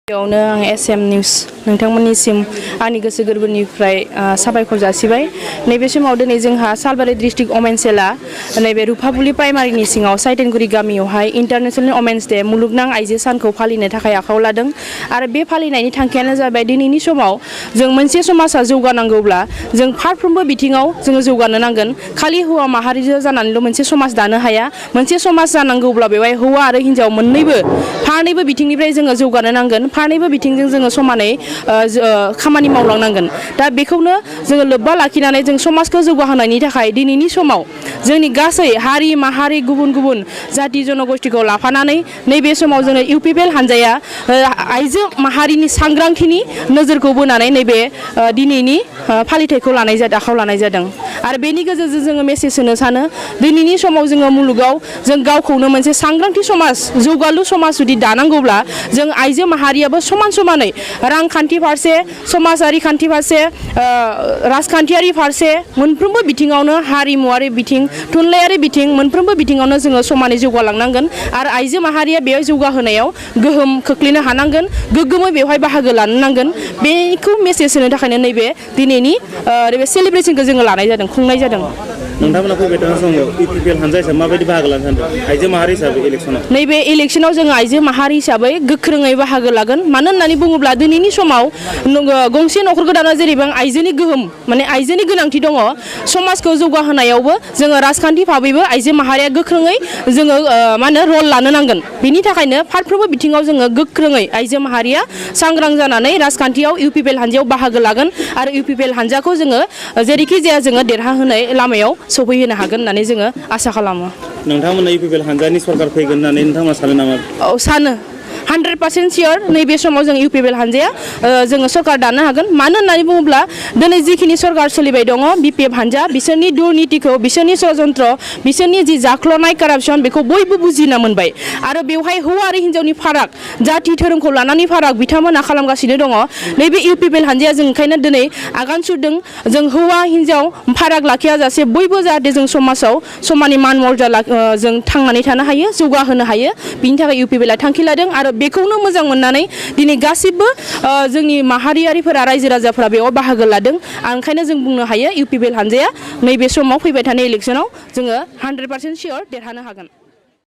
बेयावनो आं SM news नोंथांमोननिसिम आंनि गोसो गोरबोनिफ्राय साबायखर जासिबाय। नैबे समाव दिनै जोंहा सालबारि डिस्ट्रिक्ट वमेन सेलआ नैबे रुफाबुलि प्राइमारिनि सिङाव साइटेनगुरि गामियावहाय इन्टारनेशनेल वमेन्स डे मुलुगनां आइजो सानखौ फालिनो थाखाय आखायाव लादों आरो बे फालिनायनि थांखियानो जाबाय दिनैनि समाव जों मोनसे समाजा जौगानांगौब्ला जों फारफ्रोमबो बिथिङाव जोङो जौगानो नांगोन। खालि हौवा माहारिजों जानानैल' मोनसे समाज दानो हाया। मोनसे समाज जानांगौब्ला बेवहाय हौवा आरो हिन्जाव मोननैबो फारनैबो बिथिंनिफ्राय जोङो जौगानो नांगोन। फारनैबो बिथिंजों जोङो समानै खामानि मावलांनांगोन। दा बेखौनो जोङो लोब्बा लाखिनानै जों समाजखौ जौगाहोनायनि थाखाय दिनैनि समाव जोंनि गासै हारि माहारि गुबुन गुबुन जाति जनगोष्ठीखौ लाफानानै नैबे समाव जोङो इउपिपिएल हान्जाया आइजो माहारिनि सांग्रांथिनि नोजोरखौ बोनानै नैबे दिनैनि फालिथायखौ आखायाव लानाय जादों। आरो बेनि गेजेरजों जोङो मेसेज होनो सानो दिनैनि समाव जोङो मुलुगाव जों गावखौनो मोनसे सांग्रांथि समाज जौगालु समाज जुदि दानांगौब्ला जों आइजो माहारियाबो समान समानै रांखान्थि फारसे समाजारि खान्थि फारसे राजखान्थियारि फारसे मोनफ्रोमबो बिथिङावनो हारिमुवारि बिथिं थुनलाइयारि बिथिं मोनफ्रोमबो बिथिङावनो जोङो समानै जौगालांनांगोन आरो आइजो माहारिया बेयाव जौगाहोनायाव गोहोम खोख्लैनो हानांगोन गोग्गोमै बेवहाय बाहागो लानो नांगोन। बेखौ मेसेज होनो थाखायनो नैबे दिनैनि बे सेलिब्रेसनखौ जोङो लानाय जादों खुंनाय जादों। नोंथांमोना फैबाय थानाय समाव इउपिपिएल हानजा हिसाबै माबायदि बाहागो लानो सानदों आइजो माहारि हिसाबै इलेक्सनाव? नैबे इलेक्सनाव जोङो आइजो माहारि हिसाबै गोख्रोङै बाहागो लागोन। मानो होननानै बुङोब्ला दिनैनि समाव गंसे न'खरखौ दाना जेरैबां आइजोनि गोहोम माने आइजोनि गोनांथि दङ समाजखौ जौगाहोनायावबो जोङो राजखान्थि भाबैबो आइजो माहारिया गोख्रोङै जोङो रल लानो नांगोन। बिनि थाखायनो फारफ्रोमबो बिथिङाव जोङो गोख्रोङै आइजो माहारिया सांग्रां जानानै राजखान्थियाव इउपिपिएल हान्जायाव बाहागो लागोन आरो इउपिपिएल हान्जाखौ जोङो जेरैखि जाया जोङो देरहाहोनाय लामायाव सौफैहोनो हागोन होननानै जोङो आसा खालामो। नोंथांमोना इउपिपिएल हान्जानि सरकार फैगोन होननानै नोंथांमोना सानो नामा? औ सानो 100% सियर नैबे समाव जों इउपिपिएल हान्जाया जोङो सरकार दानो हागोन। मानो होननानै बुङोब्ला दिनै जिखिनि सरकार सोलिबाय दङ बिपिएफ हान्जा बिसोरनि दुर्नितिखौ बिसोरनि षड्यन्त्र बिसोरनि जि जाख्ल'नाय कारापसन बेखौ बयबो बुजिना मोनबाय आरो बेवहाय हौवा आरो हिन्जावनि फाराग जाति धोरोमखौ लानानै फाराग बिथांमोना खालामगासिनो दङ। नैबे इउपिपिएल हान्जाया जों ओंखायनो दिनै आगान सुरदों जों हौवा हिन्जाव फाराग लाखियाजासे बयबो जाहाथे जों समाजाव समाननि मान मर्यादा जों थांनानै थानो हायो जौगाहोनो हायो बिनि थाखाय इउपिपिएलआ थांखि लादों आरो बेखौनो मोजां मोननानै दिनै गासिबो जोंनि माहारियारिफोरा रायजो राजाफोरा बेयाव बाहागो लादों। ओंखायनो जों बुंनो हायो इउपिपिएल हान्जाया नैबे समाव फैबाय थानाय इलेक्सनाव जोङो 100% सियर देरहानो हागोन।